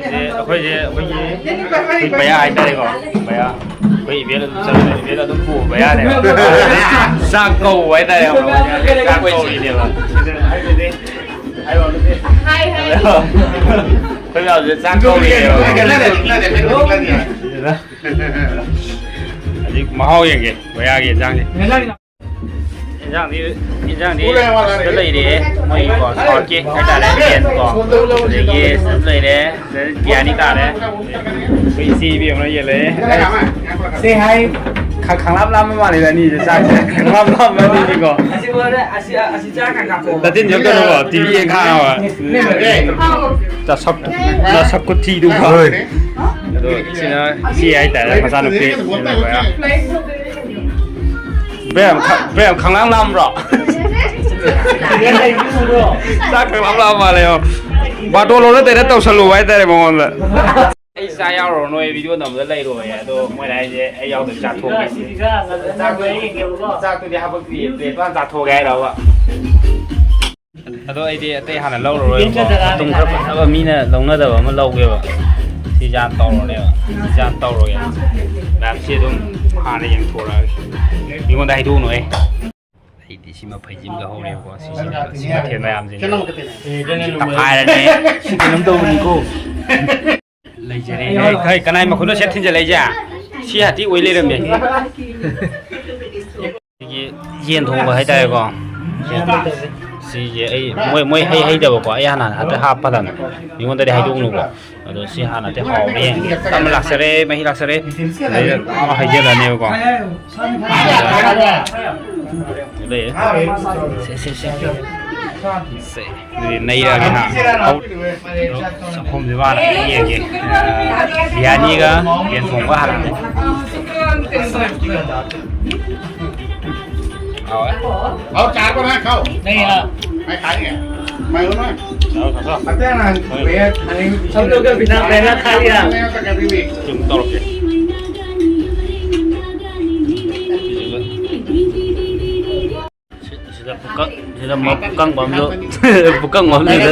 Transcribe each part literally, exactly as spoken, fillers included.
ꯑꯩꯈꯣꯏꯁꯦ ꯑꯩꯈꯣꯏꯒꯤ ꯑꯩꯈꯣꯏ ꯕꯌꯥ ꯍꯥꯏꯇꯥꯔꯦꯀꯣ꯫ ꯕꯌꯥ ꯑꯩꯈꯣꯏ ꯏꯚꯦꯟ ꯑꯗꯨꯝ ꯆꯠꯂꯦ, ꯏꯚꯦꯟ ꯑꯗꯨꯝ ꯄꯨꯕ ꯕꯌꯥꯅꯦꯕ꯫ ꯆꯥꯛ ꯀꯧꯕ ꯍꯥꯏꯇꯥꯔꯦ꯫ ꯆꯥꯛ ꯀꯧꯔꯤꯅꯦꯕ꯫ ꯑꯩꯈꯣꯏ ꯃꯌꯥꯝꯁꯦ ꯆꯥꯛ ꯀꯧꯔꯤꯅꯦꯕ꯫ ꯍꯧꯖꯤꯛ ꯃꯍꯥꯎ ꯌꯦꯡꯒꯦ ꯕꯌꯥꯒꯤ ꯌꯦꯟꯖꯥꯡꯁꯦ꯫ ꯏꯟꯖꯥꯡꯗꯤ, ꯏꯟꯖꯥꯡꯗꯤ ꯁꯤꯗ ꯂꯩꯔꯦ꯫ ꯃꯣꯏꯒꯤꯀꯣ ꯁꯥꯎꯠꯀꯤ ꯍꯥꯏꯇꯥꯔꯦ, ꯌꯦꯟ ꯀꯣ꯫ ꯑꯗꯒꯤ ꯁꯤꯗ ꯂꯩꯔꯦ, ꯁꯤꯗ ꯕꯤꯔꯌꯥꯅꯤ ꯇꯥꯔꯦ꯫ ꯑꯩꯈꯣꯏ ꯏꯆꯦ ꯏꯕꯦꯝꯃꯅ ꯌꯦꯜꯂꯛꯑꯦ꯫ ꯁꯦ ꯍꯥꯏ꯫ ꯈ-, ꯈꯪꯂꯥꯝ ꯂꯥꯝꯕ ꯃꯥꯜꯂꯦꯗ ꯑꯅꯤꯁꯦ ꯆꯥꯛꯁꯦ꯫ ꯈꯪꯂꯥꯝ ꯂꯥꯝꯕ ꯑꯅꯤꯅꯤꯀꯣ꯫ ꯑꯁꯤ ꯂꯣꯏꯔꯦ, ꯑꯁꯤ, ꯑꯁꯤ ꯆꯥꯔ ꯀꯥꯟ ꯀꯥꯞꯊꯣꯛꯑꯣ꯫ ꯇꯥꯇꯤꯟ ꯌꯣꯠꯀꯅꯨꯀꯣ, ꯇꯤ ꯚꯤ ꯌꯦꯡ ꯈꯥꯡꯉꯕ꯫ ꯅꯁꯛ, ꯅꯁꯛ ꯈꯨꯊꯤꯗꯨꯒ꯫ ꯑꯗꯣ ꯁꯤꯅ ꯏꯆꯦ ꯍꯥꯏꯇꯥꯔꯦ, ꯃꯆꯥꯅꯨꯄꯤ꯫ ꯕꯦꯝ, ꯈ-, ꯕꯦꯝ, ꯈꯪꯂꯥꯝ ꯂꯥꯝꯕ꯭ꯔꯣ? ꯆꯥꯛ ꯈꯪꯂꯥꯝ ꯂꯥꯝ ꯃꯥꯜꯂꯦ, ꯌꯦꯡꯉꯣ꯫ ꯕꯥꯇꯣꯟ ꯂꯣꯟꯅ ꯇꯩꯅ ꯇꯧꯁꯜꯂꯨꯕ ꯍꯥꯏꯇꯥꯔꯦ ꯃꯉꯣꯟꯗ꯫ ꯑꯩ ꯆꯥ ꯌꯥꯎꯔꯨꯔꯣ, ꯅꯣꯏ ꯚꯤꯗꯤꯑꯣ ꯅꯝꯕꯗ ꯂꯩꯔꯣꯏ꯫ ꯑꯗꯣ ꯃꯣꯏꯅ ꯍꯥꯏꯁꯦ ꯑꯩ ꯌꯥꯎꯗꯕꯤ ꯆꯥꯊꯣꯛꯑꯒꯦ꯫ ꯆꯥꯛꯇꯨꯗꯤ ꯍꯥꯄꯛꯇꯤꯌꯦ, ꯄ꯭ꯂꯦꯠꯇꯣ ꯍꯥꯟꯅ ꯆꯥꯊꯣꯛꯑꯒꯦ ꯍꯥꯏꯔꯕ꯫ ꯑꯗꯣ ꯑꯩꯗꯤ ꯑꯇꯩ ꯍꯥꯟꯅ ꯂꯧꯔꯔꯣꯏꯕꯀꯣ꯫ ꯃꯇꯨꯝ ꯈꯔ ꯐꯖꯕ ꯃꯤꯅ ꯂꯧꯅꯗꯕ ꯑꯃ ꯂꯧꯒꯦꯕ꯫ ꯁꯤ ꯖꯥꯟ ꯇꯧꯔꯅꯦꯕ꯫ ꯁꯤ ꯖꯥꯟ ꯇꯧꯔꯒꯦ꯫ ꯃꯌꯥꯝꯁꯤ ꯑꯗꯨꯝ ꯍꯥꯟꯅ ꯌꯦꯡꯊꯣꯔꯛꯑꯒꯦ꯫ ꯃꯤꯉꯣꯟꯗ ꯍꯥꯏꯗꯣꯛꯎꯅꯨꯍꯦ꯫ ꯑꯩꯗꯤ ꯁꯤꯃ ꯐꯩꯖꯤꯟ ꯂꯧꯍꯧꯔꯦꯕꯀꯣ꯫ ꯁꯤ, ꯁꯤ ꯃꯊꯦꯜ ꯃꯌꯥꯝꯁꯤꯡꯁꯦ ꯇꯛꯈꯥꯏꯔꯅꯤ꯫ ꯁꯤ ꯀꯩꯅꯣꯝ ꯇꯧꯕꯅꯤꯀꯣ꯫ ꯂꯩꯖꯔꯦ꯫ ꯍꯦ, ꯀꯩ, ꯀꯅꯥꯏ ꯃꯈꯨꯠꯅꯣ ꯁꯦꯠ ꯊꯤꯟꯖꯜꯂꯛꯏꯁꯦ? ꯁꯤ ꯍꯥꯇꯤ ꯑꯣꯏ ꯂꯩꯔꯝꯃꯦ꯫ ꯑꯩꯒꯤ ꯌꯦꯟ ꯊꯣꯡꯕ ꯍꯥꯏꯇꯥꯔꯦꯀꯣ꯫ ꯁꯤꯁꯦ ꯑꯩ, ꯃꯣꯏ, ꯃꯣꯏ ꯍꯩ ꯍꯩꯗꯕꯀꯣ꯫ ꯑꯩ ꯍꯥꯟꯅ ꯍꯥꯏꯐꯦꯠ ꯍꯥꯞꯄꯗꯅ ꯃꯤꯉꯣꯟꯗꯗꯤ ꯍꯥꯏꯗꯣꯛꯎꯅꯨꯀꯣ꯫ ꯑꯗꯣ ꯁꯤ ꯍꯥꯟꯅꯗꯤ ꯍꯥꯎꯕ꯭ꯔꯥ ꯌꯦꯡꯒꯦ꯫ ꯇꯞꯅ ꯂꯥꯛꯆꯔꯦ, ꯃꯍꯤ ꯂꯥꯛꯆꯔꯦ꯫ ꯑꯗꯩꯗ ꯑꯃ ꯍꯩꯖꯤꯜꯂꯅꯦꯕꯀꯣ꯫ ꯂꯩꯌꯦ꯫ ꯁꯦ, ꯁꯦ, ꯁꯦ꯫ ꯁꯦ꯫ ꯑꯗꯨꯗꯤ ꯅꯩꯔꯛꯑꯒꯦ ꯍꯥ꯫ ꯆꯥꯛꯈꯣꯝꯁꯦ ꯋꯥꯅ ꯌꯦꯡꯒꯦ꯫ ꯕꯤꯔꯌꯥꯅꯤꯒ ꯌꯦꯟ ꯊꯣꯡꯕ ꯍꯥꯟꯅ꯫ ꯍꯥꯎꯋꯦ꯫ खाओ, चार बना खाओ। नहीं यार। मैं खाएंगे। मैं हूं ना। खाओ, खाओ, खाओ। पता है ना, भैया खाने में पीछे हम लोग का बिना पहला खा लिया। नहीं होता कभी भी। ꯁꯨꯝ ꯇꯧꯔꯛꯀꯦ꯫ ꯁꯤꯗ ꯄꯨꯀꯪ, ꯁꯤꯗ ꯃ-, ꯄꯨꯀꯪꯕ ꯑꯃꯁꯨ, ꯄꯨꯀꯪꯕ ꯑꯃꯁꯨ꯫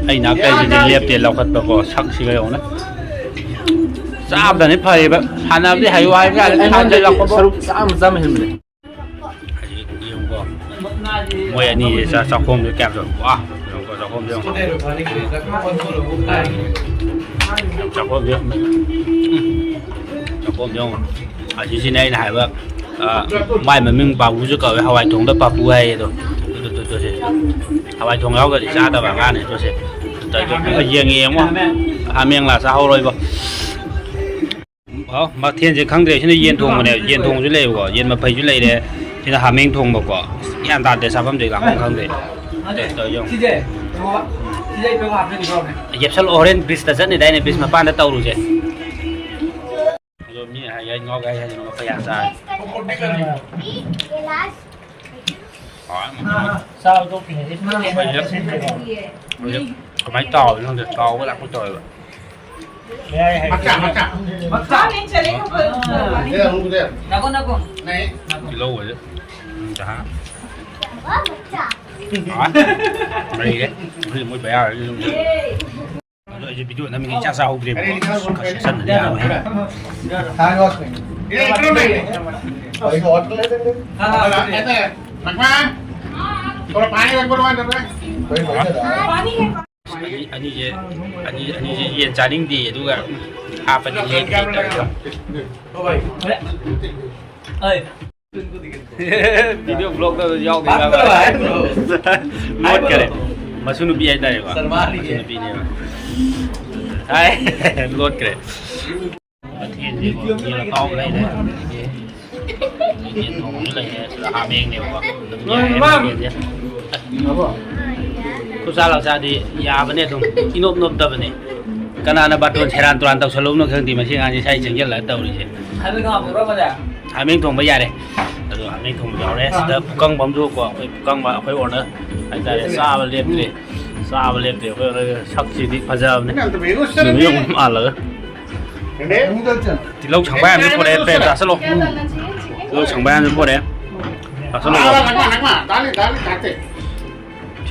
ꯑꯩ ꯅꯥꯀꯩꯁꯤꯗꯤ ꯂꯦꯞꯇꯦ ꯂꯧꯈꯠꯄꯀꯣ, ꯁꯛꯁꯤꯒ ꯌꯦꯡꯉꯨꯅꯦ꯫ ꯆꯥꯕꯗꯅꯤ ꯐꯔꯤꯕ, ꯁꯥꯟꯅꯕꯗꯤ ꯍꯩꯌꯨ ꯍꯥꯏꯕ ꯌꯥꯔꯦ, ꯁꯥꯟꯅꯖꯔꯛꯄꯕꯨ꯫ ꯁꯔꯨꯛ ꯆꯥꯝꯃ ꯆꯥꯝꯃ ꯍꯦꯟꯕꯅꯦ꯫ ꯍꯧꯖꯤꯛ ꯌꯦꯡꯉꯨꯀꯣ, ꯃꯣꯏ ꯑꯅꯤꯁꯦ ꯆꯥꯛ ꯆꯥꯛꯈꯣꯝꯁꯦ ꯀꯌꯥꯝ ꯆꯥꯎ-, ꯋꯥ, ꯌꯦꯡꯉꯨꯀꯣ, ꯆꯥꯛꯈꯣꯝꯁꯦ ꯌꯦꯡꯉꯨ꯫ ꯆꯥꯛꯈꯣꯝꯁꯦ ꯌꯦꯡꯉꯨ꯫ ꯆꯥꯛꯈꯣꯝꯁꯦ ꯌꯦꯡꯉꯨ꯫ ꯑꯁꯤꯁꯤꯅꯦ ꯑꯩꯅ ꯍꯥꯏꯕ, ꯑ, ꯃꯥꯏ ꯃꯃꯤꯡ ꯄꯥꯕꯨꯁꯨ ꯀꯧꯋꯦ, ꯍꯋꯥꯏ ꯊꯣꯡꯗ ꯄꯥꯄꯨ ꯍꯥꯏꯌꯦ ꯑꯗꯣ꯫ ꯑꯗꯨ, ꯑꯗꯨ, ꯑꯗꯨ, ꯁꯦ꯫ ꯍꯋꯥꯏ ꯊꯣꯡ ꯌꯥꯎꯗ꯭ꯔꯗꯤ ꯆꯥꯗꯕ ꯑꯉꯥꯡꯅꯦ ꯑꯗꯣ ꯁꯦ꯫ ꯑꯗꯨ ꯌꯦꯡꯉꯦ ꯌꯦꯡꯉꯣ꯫ ꯍꯥꯃꯦꯡꯂꯥ ꯆꯥꯍꯧꯔꯣꯏꯕꯣ꯫ ꯑꯣ, ꯃꯊꯦꯜꯁꯦ ꯈꯪꯗ꯭ꯔꯦ꯫ ꯁꯤꯅ ꯌꯦꯟ ꯊꯣꯡꯕꯅꯦ꯫ ꯌꯦꯟ ꯊꯣꯡꯕꯁꯨ ꯂꯩꯌꯦꯕꯀꯣ꯫ ꯌꯦꯟ ꯃꯐꯩꯁꯨ ꯂꯩꯔꯦ꯫ ꯁꯤꯅ ꯍꯥꯃꯦꯡ ꯊꯣꯡꯕꯀꯣ꯫ ꯒ꯭ꯌꯥꯟ ꯇꯥꯗꯦ, ꯆꯥꯐꯝꯁꯦ ꯂꯥꯛꯐꯝ ꯈꯪꯗꯦ꯫ ꯁꯦ, ꯇꯧꯔ ꯌꯦꯡꯉꯣ꯫ ꯁꯤꯁꯦ, ꯁꯤꯁꯦ ꯀꯩꯅꯣ ꯍꯥꯞꯆꯤꯟꯒꯗꯧꯔꯕꯅꯦ꯫ ꯌꯦꯞꯁꯜ ꯑꯣꯔꯦꯟ ꯕ꯭ꯔꯤꯖꯇ ꯆꯠꯅꯤꯗꯥꯏꯅꯦ, ꯕ꯭ꯔꯤꯖ ꯃꯄꯥꯟꯗ ꯇꯧꯔꯨꯁꯦ꯫ ꯑꯗꯣ ꯃꯤ ꯍꯥꯏ, ꯍꯥꯏ, ꯉꯥꯎꯒꯦ ꯍꯥꯏ, ꯍꯥꯏꯗꯅ ꯃꯈꯣꯏ ꯌꯥꯝ ꯆꯥꯔꯦ꯫ ꯍꯥꯎꯔꯦ꯫ ꯆꯥꯕ ꯇꯣꯛꯇ꯭ꯔꯤꯉꯩꯗ ꯃꯣꯏꯁꯦ ꯍꯧꯖꯤꯛ ꯀꯃꯥꯏꯅ ꯇꯥꯎꯔꯤꯅꯣ ꯈꯪꯗꯦ, ꯇꯥꯎꯕ ꯂꯥꯛꯄ ꯇꯧꯋꯦꯕ꯫ ꯃꯌꯥꯏ ꯍꯥꯏ-, ꯃꯆꯥ, ꯃꯆꯥ꯫ ꯅꯥꯀꯣ, ꯅꯥꯀꯣ꯫ ꯇꯤꯜꯍꯧ ꯑꯣꯏꯔꯦ꯫ ꯎꯝ, ꯖꯍꯥ꯫ ꯍꯥꯎꯔꯦ꯫ ꯂꯩꯔꯦ꯫ ꯍꯧꯖꯤꯛ ꯃꯣꯏ ꯕꯌꯥꯔ ꯍꯣꯏꯁꯨ ꯑꯗꯨꯝ꯫ ꯑꯗꯣ ꯑꯩꯁꯦ ꯚꯤꯗꯤꯑꯣ ꯅꯝꯃꯤꯉꯩ ꯆꯥꯛ ꯆꯥꯍꯧꯗ꯭ꯔꯦꯕ꯫ ꯈꯔ ꯁꯦꯠꯆꯟꯗ꯭ꯔꯗꯤ ꯌꯥꯔꯣꯏꯍꯦ꯫ ꯑꯅꯤ, ꯑꯅꯤꯁꯦ, ꯑꯅꯤ, ꯑꯅꯤꯁꯦ ꯌꯦꯟ ꯆꯥꯅꯤꯡꯗꯦ, ꯑꯗꯨꯒ ꯍꯥꯞꯄꯗꯤ ꯂꯦꯞꯄꯤ ꯇꯧꯔꯤꯗꯣ꯫ ꯚꯤꯗꯤꯑꯣ ꯕ꯭ꯂꯣꯛꯇ ꯌꯥꯎꯗꯦ, ꯌꯥꯎꯗꯦ꯫ ꯂꯣꯠꯈꯔꯦ꯫ ꯃꯁꯨ ꯅꯨꯄꯤ ꯍꯥꯏꯇꯥꯔꯦꯀꯣ꯫ ꯃꯁꯨ ꯅꯨꯄꯤꯅꯦꯕ꯫ ꯍꯥꯏ, ꯂꯣꯠꯈ꯭ꯔꯦ꯫ ꯃꯊꯦꯜꯁꯦꯀꯣ, ꯌꯦꯟ ꯑꯇꯥꯎꯕ ꯂꯩꯔꯦ, ꯑꯗꯒꯤ ꯌꯦꯟ ꯊꯣꯡꯕꯁꯨ ꯂꯩꯔꯦ, ꯁꯤꯗ ꯍꯥꯃꯦꯡꯅꯦꯕꯀꯣ꯫ ꯑꯗꯨꯝ ꯌꯥꯏ, ꯃꯊꯦꯜꯁꯦ꯫ ꯈꯨꯠꯁꯥ ꯂꯥꯛꯁꯥꯗꯤ ꯌꯥꯕꯅꯦ ꯑꯗꯨꯝ, ꯏꯅꯣꯞ ꯅꯣꯞꯇꯕꯅꯦ꯫ ꯀꯅꯥꯅ ꯕꯥꯇꯣꯟ ꯁꯦꯔꯥꯟ ꯇꯨꯔꯥꯟ ꯇꯧꯁꯜꯂꯨꯕꯅꯣ ꯈꯪꯗꯦ, ꯃꯁꯤ ꯑꯉꯥꯡꯁꯦ ꯁ꯭ꯋꯥꯏ ꯆꯪꯁꯤꯜꯂꯒ ꯇꯧꯔꯤꯁꯦ꯫ ꯍꯥꯃꯦꯡ ꯊꯣꯡꯕ ꯌꯥꯔꯦ꯫ ꯑꯗꯣ ꯍꯥꯃꯦꯡ ꯊꯣꯡꯕ ꯌꯥꯎꯔꯦ꯫ ꯁꯤꯗ ꯄꯨꯀꯪꯕ ꯑꯃꯁꯨ ꯀꯣ, ꯑꯩꯈꯣꯏ ꯄꯨꯀꯪꯕ, ꯑꯩꯈꯣꯏ owner ꯍꯥꯏꯇꯥꯔꯦ, ꯆꯥꯕ ꯂꯦꯞꯇ꯭ꯔꯤ, ꯆꯥꯕ ꯂꯦꯞꯇ꯭ꯔꯤ꯫ ꯑꯩꯈꯣꯏ owner ꯁꯛꯁꯤꯗꯤ ꯐꯖꯕꯅꯦ, ꯅꯨꯃꯤꯠ ꯌꯣꯡ ꯃꯥꯜꯂꯒ꯫ ꯇꯤꯜꯍꯧ ꯁꯪꯕꯥꯏ ꯑꯃꯁꯨ ꯄꯣꯔꯛꯑꯦ, ꯄ꯭ꯔꯦꯝ ꯆꯥꯁꯤꯜꯂꯣ꯫ ꯇꯤꯜꯍꯧ ꯁꯪꯕꯥꯏ ꯑꯃꯁꯨ ꯄꯣꯔꯛꯑꯦ꯫ ꯆꯥꯁꯜꯂꯣ꯫ ꯅꯛꯃ, ꯅꯛꯃ, ꯅꯛꯃ꯫ ꯗꯥꯜ, ꯗꯥꯜ ꯈꯥꯇꯦ꯫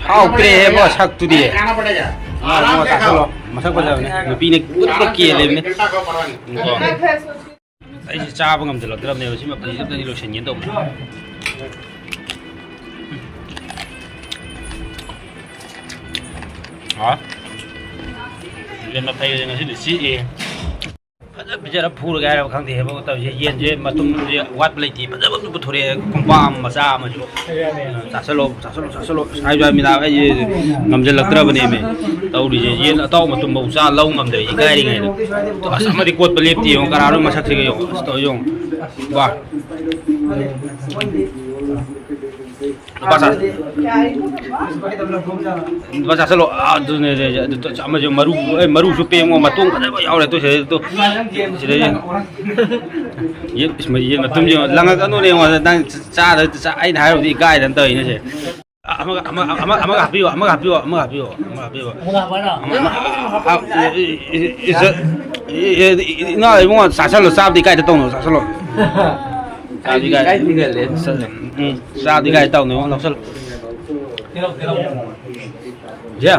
ꯍꯥꯎꯇ꯭ꯔꯦꯍꯦꯕꯣ, ꯁꯛꯇꯨꯗꯤ꯫ ꯈꯥꯅꯥ ꯄꯗꯦꯒꯥ꯫ ꯑꯥ, ꯑꯥꯔꯥꯝ ꯁꯦ ꯆꯥꯁꯜꯂꯣ꯫ ꯈꯥꯎ꯫ ꯃꯁꯛ ꯐꯖꯕꯅꯦ꯫ ꯅꯨꯄꯤꯅ ꯎꯠꯄ ꯀꯦꯜꯂꯦꯕꯅꯦ꯫ ꯀꯩꯝ ꯇꯥꯛꯑꯣ, ꯄꯔꯋꯥꯅꯤ꯫ ꯎꯝ, ꯀꯣ꯫ ꯑꯩꯁꯦ ꯆꯥꯕ ꯉꯝꯁꯤꯜꯂꯛꯇ꯭ꯔꯕꯅꯦꯕ, ꯁꯤ ꯃꯐꯩꯁꯦ ꯑꯝꯇꯗꯤ ꯂꯣꯏꯁꯤꯟꯒꯦ ꯇꯧꯕꯅꯦ꯫ ꯍꯥ? ꯌꯦꯟ ꯃꯐꯩꯁꯦ ꯉꯁꯤꯗꯤ ꯆꯤꯛꯑꯦ꯫ ꯐꯖ ꯄꯤꯖꯔ ꯐꯨꯔꯒꯦ ꯍꯥꯏꯔꯕ ꯈꯪꯗꯦ ꯍꯦꯕꯣ ꯇꯧꯔꯤꯁꯦ꯫ ꯌꯦꯟꯁꯦ ꯃꯇꯨꯝꯁꯦ ꯋꯥꯠꯄ ꯂꯩꯇꯦ, ꯐꯖꯕ ꯑꯃ ꯄꯨꯊꯣꯔꯛꯑꯦ, ꯀꯣꯝꯄꯥꯛ ꯑꯃ ꯃꯆꯥ ꯑꯃꯁꯨ꯫ ꯆꯥꯁꯜꯂꯣ, ꯆꯥꯁꯜꯂꯣ, ꯆꯥꯁꯜꯂꯣ꯫ ꯍꯥꯏꯁꯨ ꯍꯥꯏꯃꯤꯅꯥ ꯑꯩꯁꯦ ꯉꯝꯁꯤꯜꯂꯛꯇ꯭ꯔꯕꯅꯦꯃꯤ ꯇꯧꯔꯤꯁꯦ꯫ ꯌꯦꯟ ꯑꯇꯥꯎ ꯃꯇꯨꯝꯐꯥꯎ ꯆꯥ ꯂꯧ ꯉꯝꯗ꯭ꯔꯦ ꯏꯀꯥꯏꯔꯤꯉꯩꯗ꯫ ꯑꯁ, ꯑꯃꯗꯤ ꯀꯣꯠꯄ ꯂꯦꯞꯇꯦ ꯌꯦꯡꯉꯣ, ꯀꯅꯥꯅꯣ ꯃꯁꯛꯁꯤꯒ ꯌꯦꯡꯉꯣ꯫ ꯑꯁ, ꯇꯧ ꯌꯦꯡꯉꯣ꯫ ꯋꯥ꯫ ꯂꯨꯄꯥ ꯆꯥ-, ꯂꯨꯄꯥ ꯆꯥꯁꯜꯂꯣ꯫ ꯑꯥ, ꯑꯗꯨꯅꯦ, ꯑꯗꯨ ꯑꯃꯁꯨ ꯃꯔꯨ, ꯑꯦ, ꯃꯔꯨꯁꯨ ꯄꯦꯡꯉꯣ, ꯃꯇꯣꯡ ꯐꯖꯕ ꯌꯥꯎꯔꯦ꯫ ꯇꯨ ꯁꯤꯗ, ꯇꯨ, ꯁꯤꯗ ꯌꯦꯡꯉꯣ꯫ ꯌꯦꯟ, ꯏꯁ, ꯌꯦꯟ ꯃꯇꯨꯝ ꯌꯦꯡꯉꯣ꯫ ꯂꯪꯉꯛꯀꯅꯨꯅꯦ ꯌꯦꯡꯉꯣ꯫ ꯅꯪ ꯆꯥꯗ, ꯆꯥ-, ꯑꯩꯅ ꯍꯥꯏꯔꯨꯕꯗꯤ ꯏꯀꯥꯏꯗꯅ ꯇꯧꯔꯤꯅꯦ ꯁꯦ꯫ ꯑꯃꯒ, ꯑꯃ, ꯑꯃ, ꯑꯃꯒ ꯍꯥꯞꯄꯤꯌꯣ, ꯑꯃꯒ ꯍꯥꯞꯄꯤꯌꯣ, ꯑꯃꯒ ꯍꯥꯞꯄꯤꯌꯣ꯫ ꯑꯃꯒ ꯍꯥꯞꯄꯣ ꯍꯥꯏꯔꯣ? ꯑꯃ, ꯑꯃ, ꯑ, ꯏ-, ꯏ-, ꯏ-, ꯏ-, ꯏꯅꯥꯎ ꯏꯕꯨꯡꯉꯣ, ꯆꯥꯁꯜꯂꯣ, ꯆꯥꯕꯗꯤ ꯀꯥꯏꯗ ꯇꯧꯅꯣ, ꯆꯥꯁꯜꯂꯣ꯫ ꯆꯥꯕꯗꯤ ꯀꯥꯏ-, ꯏꯀꯥꯏ ꯊꯤꯒꯜꯂꯦ꯫ ꯎꯝ, ꯆꯥꯕꯗꯤ ꯀꯥꯏꯗ ꯇꯧꯅꯣ, ꯂꯧꯁꯜꯂꯣ꯫ ꯖꯦ,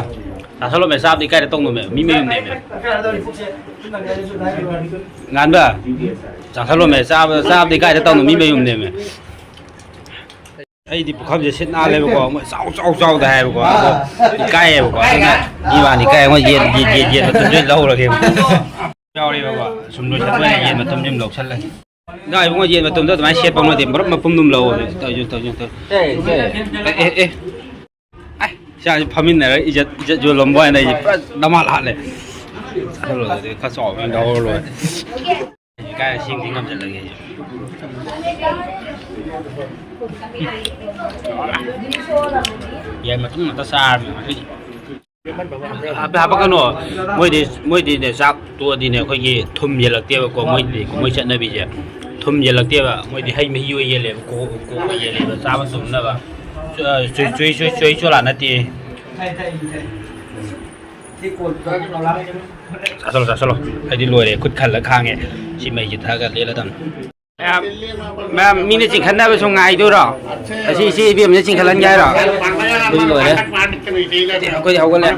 ꯆꯥꯁꯜꯂꯣꯃꯦ, ꯆꯥꯕꯗꯤ ꯀꯥꯏꯗ ꯇꯧꯅꯣꯃꯦ? ꯃꯤ ꯃꯌꯨꯝꯅꯦꯃꯦ꯫ ꯉꯥꯟꯕ, ꯆꯥꯁꯜꯂꯣꯃꯦ, ꯆꯥꯕ-, ꯆꯥꯕꯗꯤ ꯀꯥꯏꯗ ꯇꯧꯅꯣ? ꯃꯤ ꯃꯌꯨꯝꯅꯦꯃꯦ꯫ ꯑꯩꯗꯤ ꯄꯨꯈꯝꯁꯦ ꯁꯤꯠ ꯅꯥꯜꯂꯦꯕꯀꯣ, ꯃꯣꯏ ꯆꯥꯎ, ꯆꯥꯎ, ꯆꯥꯎꯗ ꯍꯥꯏꯌꯦꯕꯀꯣ, ꯑꯗꯣ ꯏꯀꯥꯏꯌꯦꯕꯀꯣ, ꯑꯗꯨꯅ ꯃꯤ ꯃꯥꯡꯗ ꯏꯀꯥꯏ, ꯃꯣꯏ ꯌꯦꯟ, ꯌꯦꯟ, ꯌꯦꯟ ꯃꯇꯨꯝꯁꯦ ꯂꯧꯔꯒꯦꯕ꯫ ꯌꯥꯎꯔꯦꯕꯀꯣ, ꯁꯨꯝ ꯂꯣꯏꯁꯤꯟꯕ ꯑꯣꯏꯅ ꯌꯦꯟ ꯃꯇꯨꯝꯁꯦ ꯑꯗꯨꯝ ꯂꯧꯁꯜꯂꯒꯦ꯫ ꯏꯅꯥꯎ ꯏꯕꯨꯡꯉꯣ, ꯌꯦꯟ ꯃꯇꯨꯝꯗꯣ ꯑꯗꯨꯃꯥꯏꯅ ꯁꯦꯠꯄ ꯅꯠꯇꯦ, ꯃꯔꯨꯞ ꯃꯄꯨꯝꯗꯨꯝ ꯂꯧꯑꯣ꯫ ꯇꯧꯁꯤꯟ, ꯇꯧꯁꯤꯟ, ꯇꯧꯁꯤꯟ꯫ ꯑꯦ, ꯑꯦ, ꯑꯦ꯫ ꯑꯦ, ꯏꯆꯥꯁꯤ ꯐꯝꯃꯤꯟꯅꯔꯒ ꯏꯖꯠ, ꯏꯖꯠ ꯌꯣꯜꯂꯝꯕ ꯍꯥꯏꯅ ꯑꯩꯁꯦ ꯄꯨꯔꯥ ꯗꯃꯥꯜ ꯍꯥꯠꯂꯦ꯫ ꯆꯠꯂꯣ, ꯑꯗꯨꯗꯤ ꯈꯔ ꯆꯥꯎꯕ ꯑꯃ ꯂꯧꯍꯧꯔ ꯂꯣꯏꯔꯦ꯫ ꯏꯀꯥꯏ ꯁꯦꯡꯗꯤ ꯉꯝꯁꯤꯜꯂꯒꯦ ꯑꯩꯁꯦ꯫ ꯌꯦꯟ ꯃꯇꯨꯝ ꯉꯥꯛꯇ ꯆꯥꯔꯕꯅꯦ ꯉꯁꯤꯗꯤ꯫ ꯍꯥꯞꯄ-, ꯍꯥꯞꯄꯛꯀꯅꯣ꯫ ꯃꯣꯏꯗꯤ, ꯃꯣꯏꯗꯤꯅꯦ, ꯆꯥꯛ ꯇꯣꯛꯑꯗꯤꯅꯦ, ꯑꯩꯈꯣꯏꯒꯤ ꯊꯨꯝ ꯌꯦꯜꯂꯛꯇꯦꯕꯀꯣ, ꯃꯣꯏꯗꯤ, ꯃꯣꯏ ꯆꯠꯅꯕꯤꯁꯦ꯫ ꯊꯨꯝ ꯌꯦꯜꯂꯛꯇꯦꯕ, ꯃꯣꯏꯗꯤ ꯍꯩ ꯃꯍꯤ ꯑꯣꯏ ꯌꯦꯜꯂꯦꯕ, ꯀꯣ-, ꯀꯣꯛ ꯑꯣꯏ ꯌꯦꯜꯂꯦꯕ, ꯆꯥꯕ ꯆꯨꯝꯅꯕ꯫ ꯆꯨ-, ꯑ, ꯆꯨꯏ, ꯆꯨꯏ, ꯆꯨꯏ, ꯆꯨꯏ ꯆꯣꯂꯥ ꯅꯠꯇꯦ꯫ ꯆꯥꯁꯜꯂꯣ, ꯆꯥꯁꯜꯂꯣ꯫ ꯑꯩꯗꯤ ꯂꯣꯏꯔꯦ, ꯈꯨꯠ ꯈꯜꯂ ꯈꯥꯡꯉꯦ꯫ ꯁꯤ ꯃꯩꯁꯤ ꯊꯥꯒ ꯂꯦꯜꯂꯗꯝꯅꯤ꯫ ꯃꯌꯥꯝ, ꯃꯌꯥꯝ, ꯃꯤꯅ ꯆꯤꯡꯈꯠꯅꯕꯁꯨ ꯉꯥꯏꯗꯣꯏꯔꯣ? ꯑꯁꯤ ꯏꯆꯦ ꯏꯕꯦꯝꯅ ꯆꯤꯡꯈꯠꯍꯟꯒꯦ ꯍꯥꯏꯔꯣ? ꯑꯩꯈꯣꯏ ꯂꯣꯏꯔꯦ꯫ ꯑꯩꯈꯣꯏꯗꯤ ꯍꯧꯒꯠꯂꯦ꯫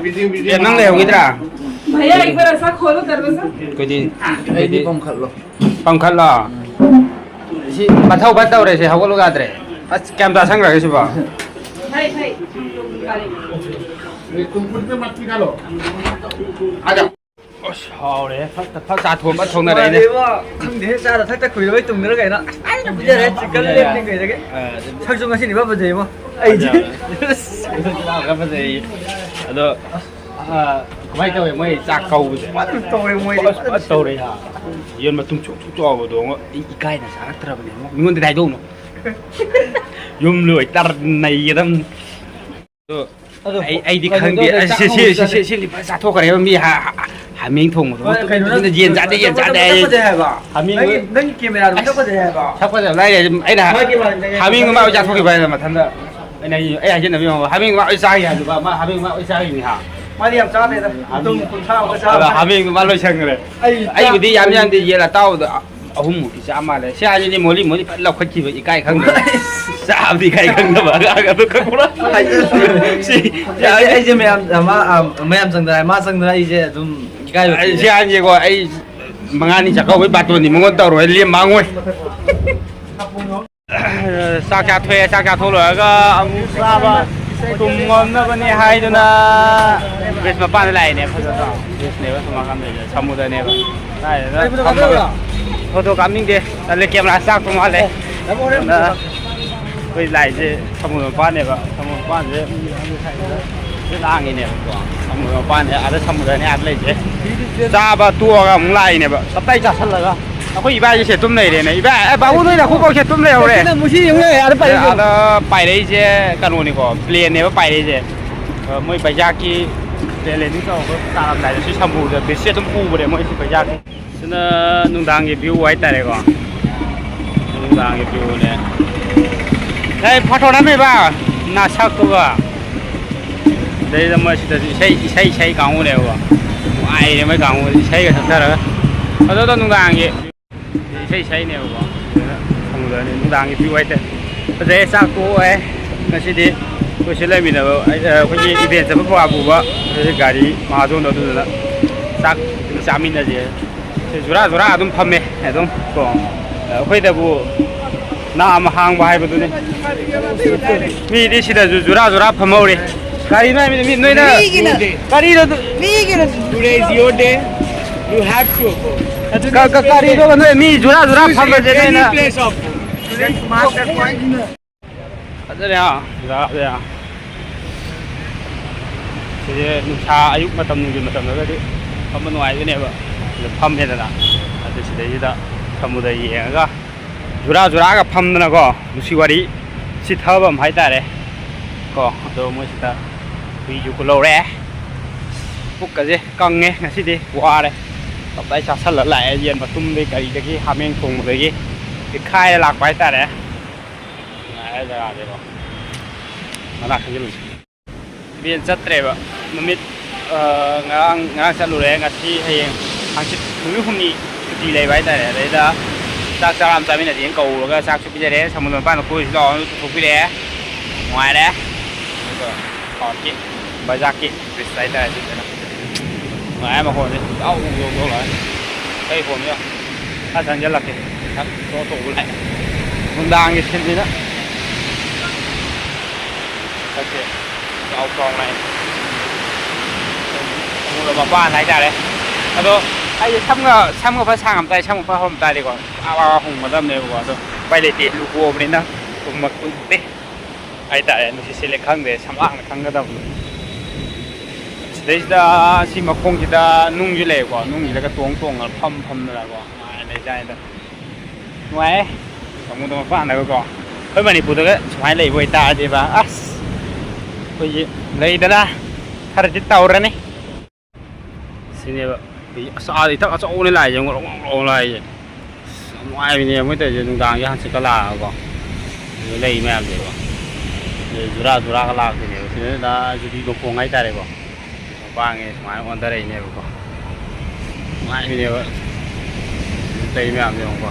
ꯑꯦ, ꯅꯪ ꯂꯩꯍꯧꯈꯤꯗ꯭ꯔꯥ? भैया, एक बार ऐसा खोलो दरवाजा। ꯑꯩꯈꯣꯏꯗꯤ, ꯑꯩꯗꯤ ꯑꯩꯈꯣꯏꯗꯤ ꯄꯝꯈꯠꯂꯣ꯫ ꯄꯝꯈꯠꯂꯣ? ꯁꯤ ꯃꯊꯧ ꯐꯠ ꯇꯧꯔꯦ, ꯁꯤ ꯍꯧꯒꯠꯂꯨ ꯌꯥꯗ꯭ꯔꯦ꯫ ꯑꯁ, ꯀꯌꯥꯝ ꯆꯥꯁꯟꯈ꯭ꯔꯒꯦ ꯁꯤꯕꯣ? भाई, भाई, हम लोग निकालेंगे। तुम खुद पे मत निकालो। आ जाओ। ꯑꯁ, ꯍꯥꯎꯔꯦ꯫ ꯐꯠ, ꯐꯠ ꯆꯥꯊꯣꯛꯑꯝꯕ ꯊꯣꯡꯅꯔꯛꯏꯅꯦ꯫ ꯃꯥꯅꯦꯕ꯫ ꯈꯪꯗꯦꯍꯦ, ꯆꯥꯗ ꯊꯛꯇ ꯀꯨꯏꯔꯕꯩ ꯇꯨꯝꯗꯅ ꯀꯩꯅꯣ꯫ ꯑꯁ, ꯐꯖꯅ ꯄꯤꯖꯔꯦ꯫ ꯆꯤꯛꯀꯟ ꯂꯦꯒꯇꯤ ꯀꯩꯗꯒꯤ꯫ ꯑ, ꯁꯛꯁꯨ ꯉꯁꯤꯅꯤ ꯏꯐ ꯐꯖꯩꯕꯣ꯫ ꯑꯩꯗꯤ꯫ ꯐꯖꯕ꯫ ꯐꯖꯩ꯫ ꯑꯗꯣ, ꯑ, ꯀꯃꯥꯏꯅ ꯇꯧꯋꯦ ꯃꯣꯏ ꯆꯥꯛ ꯀꯧꯕꯁꯦ? ꯐꯖꯅ ꯇꯧꯔꯦ ꯃꯣꯏꯗꯤ꯫ ꯐꯖ, ꯐꯖ ꯇꯧꯔꯦ ꯍꯥ꯫ ꯌꯦꯟ ꯃꯇꯨꯝ ꯁꯨꯛ, ꯁꯨꯛ ꯆꯥꯎꯕꯗꯣ ꯉꯣ, ꯑꯩ ꯏꯀꯥꯏꯅ ꯆꯥꯔꯛꯇ꯭ꯔꯕꯅꯦ ꯉꯣ꯫ ꯃꯤꯉꯣꯟꯗꯗꯤ ꯍꯥꯏꯗꯣꯛꯎꯅꯨ꯫ ꯌꯨꯝ ꯂꯣꯏ ꯇꯥꯔ ꯅꯩꯒꯗꯕꯅꯤ꯫ ꯑꯗꯣ ꯑꯗꯣ ꯑꯩ, ꯑꯩꯗꯤ ꯀꯩꯅꯣ ꯈꯪꯗꯦ꯫ ꯇꯧꯗꯦ, ꯑꯁ, ꯆꯥꯛ ꯁꯤ, ꯁꯤ, ꯑꯍꯥꯎꯕ ꯁꯤ, ꯆꯥꯗꯦ꯫ ꯁꯤ, ꯁꯤ ꯂꯤꯄꯥ ꯆꯥꯊꯣꯛꯈ꯭ꯔꯦꯕ ꯃꯤ ꯍꯥ-, ꯍꯥ-, ꯍꯥꯃꯦꯡ ꯊꯣꯡꯕꯗꯣ꯫ ꯍꯣꯏ, ꯀꯩꯅꯣ ꯅꯪ ꯃꯇꯨꯡꯗ ꯌꯦꯟ ꯆꯥꯗꯦ, ꯌꯦꯟ ꯆꯥꯗꯦ ꯍꯥꯏ꯫ ꯐꯖꯩ ꯍꯥꯏꯕ꯫ ꯍꯥꯃꯦꯡ ꯅꯪꯒꯤ, ꯅꯪꯒꯤ ꯀꯦꯃꯦꯔꯥꯗꯨ ꯁꯛ ꯐꯖꯩ ꯍꯥꯏꯕ꯫ ꯁꯛ ꯐꯖꯕ ꯂꯥꯏꯔꯤ꯫ ꯑꯩꯅ ꯍꯥ-, ꯃꯥꯒꯤ ꯃꯥꯟꯗꯅꯦ꯫ ꯍꯥꯃꯦꯡꯗꯣ ꯃꯥ ꯂꯣꯏ ꯆꯥꯊꯣꯛꯈꯤꯕ ꯍꯥꯏꯅ ꯃꯊꯟꯇ꯫ ꯑꯩꯅ ꯍꯥꯏ-, ꯑꯩ ꯍꯥꯏꯖꯟꯅꯕ ꯌꯦꯡꯉꯣ꯫ ꯍꯥꯃꯦꯡꯗꯣ ꯃꯥ ꯂꯣꯏ ꯆꯥꯈꯤ ꯍꯥꯏꯕ꯫ ꯃꯥ ꯍꯥꯃꯦꯡ ꯃꯥ ꯂꯣꯏ ꯆꯥꯈꯤꯕꯅꯤ ꯍꯥ꯫ ꯃꯥꯗꯤ ꯌꯥꯝ ꯆꯥꯗꯦꯗ꯫ ꯑꯗꯨꯝ ꯍꯥꯃꯦꯡ ꯀꯨꯟꯊ꯭ꯔꯥꯃꯨꯛꯀ ꯆꯥꯕ꯫ ꯑꯗꯣ ꯍꯥꯃꯦꯡꯗꯣ ꯃꯥ ꯂꯣꯏꯁꯟꯈ꯭ꯔꯦ꯫ ꯑꯩ ꯑꯩꯕꯨꯗꯤ ꯆꯥ-, ꯌꯥꯝ ꯌꯥꯝꯗꯤ ꯌꯦꯟ ꯑꯇꯥꯎꯕꯗꯣ ꯑꯍꯨꯝꯃꯨꯛꯀꯤ ꯆꯥ ꯃꯥꯜꯂꯦ꯫ ꯁꯤ ꯍꯥꯏꯁꯤꯗꯤ ꯃꯣꯂꯤ ꯃꯣꯂꯤ ꯐꯖꯅ ꯂꯧꯈꯠꯈꯤꯕ, ꯏꯀꯥꯏ ꯈꯪꯗꯕ꯫ ꯆꯥꯕꯗꯤ ꯏꯀꯥꯏ ꯈꯪꯗꯕ ꯑꯉꯥꯡ ꯑꯗꯨ ꯈꯪꯕ꯭ꯔꯥ? ꯁꯤ, ꯑꯩꯁꯦ, ꯑꯩꯁꯦ ꯃꯌꯥꯝ, ꯃꯥ, ꯑ, ꯃꯌꯥꯝ ꯆꯪꯗꯅ, ꯃꯥ ꯆꯪꯗꯅ ꯑꯩꯁꯦ ꯑꯗꯨꯝ ꯏꯀꯥꯏꯕ ꯑꯩ ꯄꯤꯌꯦ꯫ ꯁꯤ ꯍꯥꯏꯁꯤꯀꯣ, ꯑꯩ ꯃꯉꯥꯅꯤ ꯆꯥꯛꯀꯧꯕꯩ ꯕꯥꯇꯣꯟꯗꯤ ꯃꯉꯣꯟꯗ ꯇꯧꯔꯣꯏ, ꯂꯦꯝ ꯃꯥꯡꯉꯣꯏ꯫ ꯆꯥꯛ ꯆꯥꯊꯣꯛꯑꯦ, ꯆꯥꯛ ꯆꯥꯊꯣꯛ ꯂꯣꯏꯔꯒ ꯑꯃꯨꯛ ꯆꯥꯕ ꯇꯨꯝꯃꯝꯅꯕꯅꯤ ꯍꯥꯏꯗꯨꯅ ꯕ꯭ꯔꯤꯖ ꯃꯄꯥꯟꯗ ꯂꯥꯛꯏꯅꯦ꯫ ꯐꯖꯗ꯭ꯔꯣ? ꯕ꯭ꯔꯤꯖꯅꯦꯕ ꯁꯣꯝ ꯅꯥꯀꯟꯗ ꯂꯩꯁꯦ, ꯁꯃꯨꯗ꯭ꯔꯅꯦꯕ꯫ ꯀꯥꯏꯗꯅꯣ ꯑꯩ ꯐꯣꯇꯣ ꯊꯝꯃꯒ꯫ ꯀꯥꯞꯇꯣꯏꯔꯣ? ꯐꯣꯇꯣ ꯀꯥꯞꯅꯤꯡꯗꯦ, ꯇꯜꯂꯦ, ꯀꯦꯃꯦꯔꯥ ꯆꯥꯛꯇꯧ ꯃꯥꯜꯂꯦ꯫ ꯑꯦ, ꯅꯪ ꯑꯣꯏꯔꯦ ꯑꯗꯨꯅ ꯐꯣꯇꯣ ꯀꯥꯞ-, ꯑꯩꯈꯣꯏ ꯂꯥꯛꯏꯁꯦ ꯁꯃꯨꯗ꯭ꯔ ꯃꯄꯥꯟꯅꯦꯕ꯫ ꯁꯃꯨꯗ꯭ꯔ ꯃꯄꯥꯟꯁꯦ ꯃꯤ ꯂꯥꯡꯉꯤꯅꯦꯕꯀꯣ꯫ ꯁꯃꯨꯗ꯭ꯔ ꯃꯄꯥꯟꯁꯦ, ꯑꯥꯗ ꯁꯃꯨꯗ꯭ꯔꯅꯦ ꯑꯥꯗ ꯂꯩꯁꯦ꯫ ꯆꯥꯕ ꯇꯣꯛꯑꯒ ꯑꯃꯨꯛ ꯂꯥꯛꯏꯅꯦꯕ꯫ ꯇꯞꯇꯥꯏ ꯆꯥꯁꯜꯂꯒ꯫ ꯑꯩꯈꯣꯏ ꯏꯕꯥꯏꯁꯦ ꯁꯦ ꯇꯨꯝ ꯂꯩꯔꯦꯅꯦ꯫ ꯏꯕꯥꯏ, ꯑꯦ, ꯕꯥꯕꯨ ꯅꯣꯏ ꯅꯈꯨ ꯐꯥꯎ ꯁꯦ ꯇꯨꯝ ꯂꯩꯍꯧꯔꯦ꯫ ꯅꯪ ꯃꯨꯁꯤ ꯌꯦꯡꯉꯨ ꯂꯩ, ꯑꯥꯗ ꯄꯥꯏꯔꯛꯏꯁꯦ꯫ ꯑꯥꯗ ꯄꯥꯏꯔꯛꯏꯁꯦ ꯀꯩꯅꯣꯅꯤꯀꯣ, ꯄ꯭ꯂꯦꯟꯅꯦꯕ ꯄꯥꯏꯔꯛꯏꯁꯦ꯫ ꯑ, ꯃꯣꯏ ꯕꯩꯖꯥꯛꯀꯤ ꯄ꯭ꯂꯦꯟ ꯂꯦꯟꯗꯤꯡ ꯇꯧꯔꯛꯄ ꯇꯥꯔꯝꯗꯥꯏꯗ ꯁꯤ ꯁꯝꯕꯨꯗ ꯕꯤꯁꯁꯦ ꯑꯗꯨꯝ ꯄꯨꯕꯅꯦ ꯃꯣꯏ ꯁꯤ ꯕꯩꯖꯥꯛꯀꯤ꯫ ꯁꯤꯅ ꯅꯨꯡꯗꯥꯡꯒꯤ ꯚ꯭ꯌꯨ ꯍꯥꯏꯇꯥꯔꯦꯀꯣ꯫ ꯅꯨꯡꯗꯥꯡꯒꯤ ꯚ꯭ꯌꯨꯅꯦ꯫ ꯑꯩ ꯐꯣꯇꯣ ꯅꯝꯃꯤꯕ ꯅꯁꯛꯇꯨꯒ꯫ ꯑꯗꯩꯗ ꯃꯣꯏ ꯁꯤꯗꯁꯨ ꯏꯁꯩ, ꯏꯁꯩ, ꯏꯁꯩ ꯀꯥꯡꯕꯨꯅꯦꯕꯀꯣ꯫ ꯅꯨꯡꯉꯥꯏꯔꯦ ꯃꯣꯏ ꯀꯥꯡꯕꯨꯁꯦ ꯏꯁꯩꯒ ꯁꯛꯊꯔꯒ꯫ ꯑꯗꯨꯗꯣ ꯅꯨꯡꯗꯥꯡꯒꯤ ꯏꯁꯩ ꯁꯛꯏꯅꯦꯕꯀꯣ꯫ ꯅꯨꯡꯗꯥꯡꯒꯤ ꯚ꯭ꯌꯨ ꯍꯥꯏꯇꯥꯔꯦ꯫ ꯐꯖꯩ, ꯆꯥꯛ ꯇꯣꯛꯑꯦ꯫ ꯉꯁꯤꯗꯤ ꯑꯩꯈꯣꯏ ꯁꯤ ꯂꯩꯃꯤꯟꯅꯕ, ꯑꯩ, ꯑꯩꯈꯣꯏꯒꯤ ꯏꯚꯦꯟ ꯆꯠꯄ ꯄ꯭ꯔꯣꯒꯥꯝ ꯄꯨꯕ ꯑꯩꯈꯣꯏꯒꯤ ꯒꯥꯔꯤ ꯃꯍꯥꯖꯣꯟꯗꯣ, ꯑꯗꯨꯗꯨꯅ ꯆꯥꯛ ꯆꯥꯃꯤꯟꯅꯁꯦ꯫ ꯁꯤ ꯖꯨꯔꯥ ꯖꯨꯔꯥ ꯑꯗꯨꯝ ꯐꯝꯃꯦ ꯑꯗꯨꯝ ꯀꯣ꯫ ꯑꯩꯈꯣꯏꯗꯕꯨ ꯅꯥ ꯑꯃ ꯍꯥꯡꯕ ꯍꯥꯏꯕꯗꯨꯅꯤ꯫ ꯃꯤꯗꯤ ꯁꯤꯗꯁꯨ ꯖꯨꯔꯥ ꯖꯨꯔꯥ ꯐꯝꯍꯧꯔꯦ꯫ ꯀꯔꯤꯅꯣ ꯍꯥꯏꯕꯗꯤ ꯃꯤ ꯅꯣꯏꯅ ꯃꯤꯒꯤꯅ ꯀꯔꯤꯅꯣ ꯑꯗꯨ? ꯃꯤꯒꯤꯅ Today is your day. You have to go. ꯀ-, ꯀ-, ꯀꯔꯤꯅꯣ ꯅꯣꯏ ꯃꯤ ꯖꯨꯔꯥ ꯖꯨꯔꯥ Choose ꯐꯝꯕꯁꯦ any ꯅꯣꯏꯅ? Place of Today's master point. ꯐꯖꯔꯦ, ꯑꯥ, ꯖꯒꯥꯁꯦ, ꯑꯥ꯫ ꯁꯤꯁꯦ ꯅꯨꯡꯁꯥ ꯑꯌꯨꯛ ꯃꯇꯝ, ꯅꯨꯡꯊꯤꯜ ꯃꯇꯝꯗꯒꯗꯤ ꯐꯝꯕ ꯅꯨꯡꯉꯥꯏꯗꯣꯏꯅꯦꯕ꯫ ꯁꯤꯗ ꯐꯝꯃꯦꯗꯅ, ꯑꯗꯨ ꯁꯤꯗꯩꯁꯤꯗ ꯁꯃꯨꯗ꯭ꯔ ꯌꯦꯡꯉꯒ ꯖꯨꯔꯥ ꯖꯨꯔꯥꯒ ꯐꯝꯗꯅꯀꯣ, ꯅꯨꯡꯁꯤ ꯋꯥꯔꯤ ꯆꯤꯊꯕ ꯑꯃ ꯍꯥꯏꯇꯥꯔꯦ ꯀꯣ꯫ ꯑꯗꯣ ꯃꯣꯏ ꯁꯤꯗ ꯍꯨꯏꯁꯨ ꯀꯨꯜꯍꯧꯔꯦ꯫ ꯄꯨꯛꯀꯁꯦ ꯀꯪꯉꯦ ꯉꯁꯤꯗꯤ, ꯋꯥꯔꯦ꯫ ꯇꯞꯇꯥꯏ ꯆꯥꯁꯜꯂ ꯂꯥꯛꯑꯦ, ꯌꯦꯟ ꯃꯇꯨꯝꯗꯒꯤ ꯀꯔꯤꯗꯒꯤ ꯍꯥꯃꯦꯡ ꯊꯣꯡꯕꯗꯒꯤ ꯇꯤꯛꯈꯥꯏꯔ ꯂꯥꯛꯄ ꯍꯥꯏꯇꯥꯔꯦ꯫ ꯅꯨꯡꯉꯥꯏꯔꯦ ꯖꯒꯥꯁꯦꯀꯣ꯫ ꯃꯅꯥꯛ ꯈꯪꯖꯤꯜꯂꯨꯁꯤ꯫ ꯏꯚꯦꯟ ꯆꯠꯇ꯭ꯔꯦꯕ꯫ ꯅꯨꯃꯤꯠ, ꯑ, ꯉꯔꯥꯡ, ꯉꯔꯥꯡ ꯆꯠꯂꯨꯔꯦ꯫ ꯉꯁꯤ, ꯍꯌꯦꯡ, ꯍꯪꯆꯤꯠ ꯅꯨꯃꯤꯠ ꯍꯨꯝꯅꯤ ꯁꯨꯇꯤ ꯂꯩꯕ ꯍꯥꯏꯇꯥꯔꯦ꯫ ꯑꯗꯩꯗ ꯆꯥꯛ ꯆꯔꯥ ꯑꯃ ꯆꯥꯃꯤꯟꯅꯁꯦꯅ ꯀꯧꯔꯒ ꯆꯥꯛꯁꯨ ꯄꯤꯖꯔꯦ꯫ ꯁꯃꯨꯗ꯭ꯔ ꯃꯄꯥꯟꯗ ꯀꯣꯏꯔꯨꯁꯤ ꯂꯥꯛꯑꯣꯅ ꯄꯨꯊꯣꯛꯄꯤꯔꯛꯑꯦ꯫ ꯅꯨꯡꯉꯥꯏꯔꯦ꯫ ꯑꯗꯨꯒ ꯄꯥꯔꯛꯀꯤ, ꯕꯖꯥꯔꯀꯤ ꯕ꯭ꯔꯤꯖ ꯍꯥꯏꯇꯥꯔꯦ ꯁꯤꯗꯅ꯫ ꯅꯨꯡꯉꯥꯏꯔꯦ ꯃꯈꯣꯟꯁꯦ꯫ ꯌꯥꯎ, ꯌꯥꯎ, ꯌꯥꯎ ꯂꯥꯛꯑꯦ꯫ ꯑꯩ ꯐꯣꯟꯁꯦ ꯌꯥꯎ꯫ ꯈꯔ ꯆꯪꯁꯤꯜꯂꯛꯀꯦ꯫ ꯈꯔ ꯇꯣꯛ ꯇꯣꯛꯄ ꯂꯥꯛꯑꯦ꯫ ꯅꯨꯡꯗꯥꯡꯒꯤ ꯁꯤꯟꯅꯤꯅ꯫ ꯁꯛꯁꯦ ꯆꯥꯎ ꯆꯥꯎ ꯂꯥꯛꯑꯦ꯫ ꯁꯃꯨꯗ꯭ꯔ ꯃꯄꯥꯟ ꯍꯥꯏꯇꯥꯔꯦ꯫ ꯑꯗꯣ ꯑꯩꯁꯦ ꯁꯝꯒ, ꯁꯝꯒ ꯐꯖ ꯁꯥꯡꯉꯝ ꯇꯥꯔꯦ, ꯁꯝꯒ ꯐꯖ ꯍꯧꯔꯝ ꯇꯥꯔꯗꯤꯀꯣ, ꯑꯥ, ꯑꯥ, ꯍꯣꯡꯒꯗꯕꯅꯦꯕꯀꯣ꯫ ꯑꯗꯣ ꯎꯄꯥꯏ ꯂꯩꯇꯦ, ꯂꯨ ꯀꯣꯛꯑꯕꯅꯤꯅ ꯍꯨꯝꯃꯛ-, ꯍꯨꯝꯃꯛꯇꯦ ꯍꯥꯏꯇꯥꯔꯦ꯫ ꯅꯨꯡꯁꯤꯠ ꯁꯤꯠꯂꯦ ꯈꯪꯗꯦ, ꯁꯝꯂꯥꯡꯅ ꯈꯪꯒꯗꯕꯅꯤ꯫ ꯁꯤꯗꯩꯁꯤꯗ ꯁꯤ ꯃꯈꯣꯡꯁꯤꯗ ꯅꯨꯡꯁꯨ ꯂꯩꯌꯦꯀꯣ, ꯅꯨꯡꯁꯤꯗꯒ ꯇꯣꯡ ꯇꯣꯡꯉꯒ ꯐꯝ ꯐꯝꯗꯅꯀꯣ ꯅꯨꯡꯉꯥꯏꯅ ꯂꯩꯖꯥꯠꯅꯤꯗ꯫ ꯅꯨꯡꯉꯥꯏꯌꯦ꯫ ꯁꯃꯨꯗ꯭ꯔ ꯃꯄꯥꯟꯗꯒꯀꯣ꯫ ꯑꯩꯈꯣꯏ ꯃꯅꯤꯄꯨꯔꯗꯒ ꯁꯨꯃꯥꯏꯅ ꯂꯩꯕ ꯑꯣꯏꯇꯥꯔꯗꯤꯕ, ꯑꯁ, ꯑꯩꯈꯣꯏꯒꯤ ꯂꯩꯗꯅ ꯈꯔꯗꯤ ꯇꯧꯔꯅꯤ꯫ ꯁꯤꯅꯦꯕ꯫ ꯑꯁ, ꯑꯥꯗ ꯏꯊꯛ ꯑꯆꯧꯕꯅꯦ ꯂꯥꯛꯏꯁꯦ, ꯉꯧꯔꯣꯛ ꯉꯧꯔꯣꯛ ꯂꯥꯛꯏꯁꯦ꯫ ꯑꯁ, ꯌꯥꯝ ꯅꯨꯡꯉꯥꯏꯕꯤꯅꯦ ꯃꯣꯏ ꯇꯧꯔꯤꯁꯦ, ꯅꯨꯡꯗꯥꯡꯁꯦ ꯍꯪꯆꯤꯠꯀ ꯂꯥꯛꯑꯒꯀꯣ꯫ ꯁꯤꯗ ꯂꯩ ꯃꯌꯥꯝꯁꯦꯀꯣ꯫ ꯁꯤꯗ ꯖꯨꯔꯥ ꯖꯨꯔꯥꯒ ꯂꯥꯛꯇꯣꯏꯅꯦꯕ꯫ ꯁꯤꯗꯅ ꯌꯨꯕꯤ ꯃꯈꯣꯡ ꯍꯥꯏꯇꯥꯔꯦꯀꯣ꯫ ꯃꯄꯥꯡꯉꯦ ꯁꯨꯃꯥꯏꯅ ꯑꯣꯟꯊꯔꯛꯏꯅꯦꯕꯀꯣ꯫ ꯅꯨꯡꯉꯥꯏꯕꯤꯅꯦꯕ꯫ ꯂꯩ ꯃꯌꯥꯝꯁꯦ ꯌꯦꯡꯉꯨꯀꯣ꯫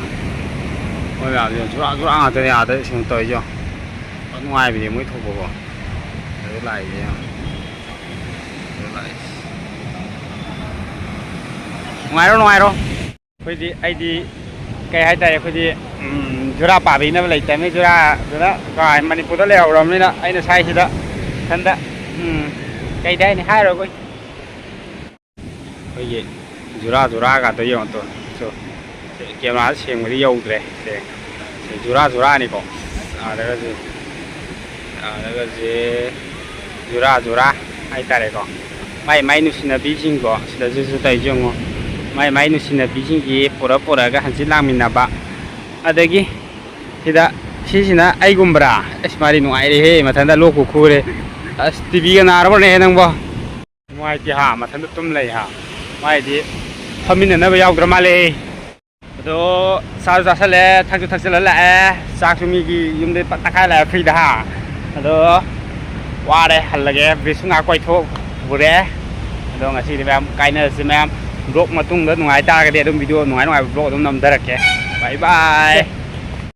ꯃꯣꯏ ꯃꯌꯥꯝꯁꯦ ꯖꯨꯔꯥ ꯖꯨꯔꯥ ꯉꯥꯛꯇꯅꯦ ꯑꯥꯗ ꯁꯨꯝ ꯇꯧꯔꯤꯁꯦ ꯌꯦꯡꯉꯣ꯫ ꯐꯖ ꯅꯨꯡꯉꯥꯏꯕꯤꯅꯦ ꯃꯣꯏ ꯊꯣꯛꯄꯀꯣ꯫ ꯑꯗꯨ ꯂꯥꯛꯏꯁꯦ ꯌꯦꯡꯉꯣ꯫ ꯑꯗꯨ ꯂꯥꯛꯏꯁꯦ꯫ ꯅꯨꯡꯉꯥꯏꯔꯣ, ꯅꯨꯡꯉꯥꯏꯔꯣ꯫ ꯑꯩꯈꯣꯏꯗꯤ, ꯑꯩꯗꯤ ꯀꯩ ꯍꯥꯏꯇꯥꯔꯦ, ꯑꯩꯈꯣꯏꯗꯤ, ꯎꯝ, ꯖꯨꯔꯥ ꯄꯥꯕꯤꯅꯕ ꯂꯩꯇꯕꯅꯤ꯫ ꯖꯨꯔꯥꯗꯨꯅ ꯀꯥ ꯃꯅꯤꯄꯨꯔꯗ ꯂꯩꯍꯧꯔꯕꯅꯤꯅ ꯑꯩꯅ ꯁ꯭ꯋꯥꯏꯁꯤꯗ ꯏꯊꯟꯗ, ꯎꯝ, ꯀꯩꯗꯤ ꯍꯥꯏꯅꯤ, ꯍꯥꯏꯔꯣꯏ ꯑꯩꯈꯣꯏ꯫ ꯑꯩꯈꯣꯏꯒꯤ ꯖꯨꯔꯥ ꯖꯨꯔꯥꯒꯗꯣ ꯌꯦꯡꯉꯣ ꯇꯨ꯫ ꯁꯨ꯫ ꯁꯦ, ꯀꯦꯃꯦꯔꯥꯗ ꯁꯦꯡꯕꯗꯤ ꯌꯧꯗ꯭ꯔꯦ꯫ ꯁꯦ, ꯁꯦ ꯖꯨꯔꯥ ꯖꯨꯔꯥꯅꯤꯀꯣ꯫ ꯑꯥꯗꯒꯁꯦ, ꯑꯥꯗꯒꯁꯦ ꯖꯨꯔꯥ ꯖꯨꯔꯥ ꯍꯥꯏꯇꯥꯔꯦꯀꯣ꯫ ꯃꯥꯏ ꯃꯥꯏ ꯅꯨꯡꯁꯤꯅꯕꯤꯁꯤꯡꯀꯣ, ꯁꯤꯗꯁꯨ ꯇꯧꯔꯤꯁꯦ ꯌꯦꯡꯉꯣ꯫ ꯃꯥꯏ ꯃꯥꯏ ꯅꯨꯡꯁꯤꯅꯕꯤꯁꯤꯡꯁꯤ ꯄꯨꯔ ꯄꯨꯔꯒ ꯍꯪꯆꯤꯠ ꯂꯥꯡꯃꯤꯟꯅꯕ꯫ ꯑꯗꯒꯤ ꯁꯤꯗ, ꯁꯤꯁꯤꯅ ꯑꯩꯒꯨꯝꯕ꯭ꯔꯥ? ꯑꯁ, ꯃꯥꯗꯤ ꯅꯨꯡꯉꯥꯏꯔꯦꯍꯦ, ꯃꯊꯟꯇ ꯂꯣꯛꯄꯨ ꯈꯨꯔꯦ꯫ ꯑꯁ, ꯇꯤꯚꯤꯒ ꯅꯥꯔꯕꯅꯦ ꯅꯪꯕꯣ? ꯅꯨꯡꯉꯥꯏꯇꯦ ꯍꯥ, ꯃꯊꯟꯇ ꯇꯨꯝ ꯂꯩ ꯍꯥ꯫ ꯃꯥꯏꯗꯤ ꯐꯝꯃꯤꯟꯅꯅꯕ ꯌꯥꯎꯗ꯭ꯔ ꯃꯥꯜꯂꯦ꯫ ꯑꯗꯣ ꯆꯥꯁꯨ ꯆꯥꯁꯜꯂꯦ, ꯊꯛꯁꯨ ꯊꯛꯆꯜꯂ ꯂꯥꯛꯑꯦ꯫ ꯆꯥꯛꯁꯨ ꯃꯤꯒꯤ ꯌꯨꯝꯗꯩ ꯄꯠ ꯇꯛꯈꯥꯏ ꯂꯥꯛꯑꯦ ꯐ꯭ꯔꯤꯗ ꯍꯥ꯫ ꯑꯗꯣ ꯋꯥꯔꯦ, ꯍꯜꯂꯒꯦ꯫ ꯕ꯭ꯔꯤꯖꯁꯨ ꯉꯥꯏꯍꯥꯛ ꯀꯣꯏꯊꯣꯛꯎꯔꯦ꯫ ꯑꯗꯣ ꯉꯁꯤꯗꯤ ꯃꯌꯥꯝ ꯀꯥꯏꯅꯔꯁꯤ ꯃꯌꯥꯝ꯫ ꯕ꯭ꯂꯣꯛ ꯃꯇꯨꯡꯗ ꯅꯨꯡꯉꯥꯏ ꯇꯥꯔꯒꯗꯤ ꯑꯗꯨꯝ ꯚꯤꯗꯤꯑꯣ ꯅꯨꯡꯉꯥꯏ ꯅꯨꯡꯉꯥꯏꯕ ꯕ꯭ꯂꯣꯛ ꯑꯗꯨꯝ ꯅꯝꯊꯔꯛꯀꯦ꯫ ꯕꯥꯏ ꯕꯥꯏ꯫